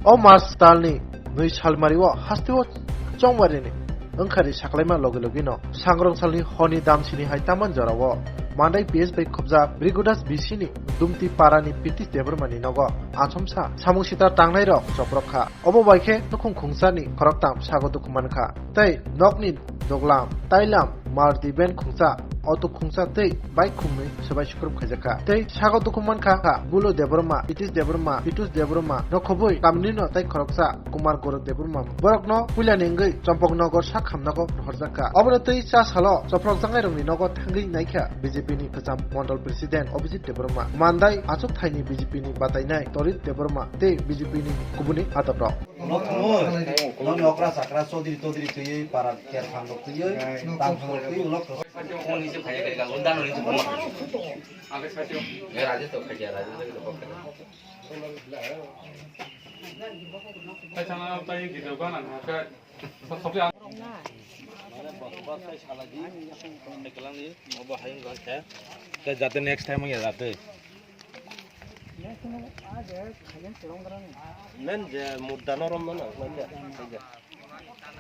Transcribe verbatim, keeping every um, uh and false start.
O March talni nwi salmario hasteo chongbarini wngkhari saklaima logi logino sangrong salni honi damsini hai taman jorao Mandai P S bai khobjak Brigodas B C ni Dumti parani Pritish Debbarmani nogo achomsa samung sita tangnairok choprok kha. Obo bai khe nukhung khungsani khoroktham sago dukhu mankha tei nokni doglam, tailam, mardi ben khungsa, auto khungsa tei bike khungnwi swbai sukrum khaijakha. Tei sago dukhu mankha kha Bulo Debbarma, Pritish Debbarma, Pitus Debbarma no khobwi kamnino tei khoroksa Kumar Gaurav Debbarma. Borokno puilani wngwi Champaknagar sak hamnago rohorjakha. Obono tei cha salo choprokjaknairokni nogo thangwi naikha B J P ni kwcham mondol president Abhijit Debbarma, Mandai achuk thaini B J P ni batainai Torit Debbarma tei B J P ni kubuni hadaprok. Ulo thangwi, nokni okra chakra chodri todri twiwi para ker phang rok twiwi, tang phang rok twiwi ulo thangwi. Jate next time ya jate. Men je mudda norom no na.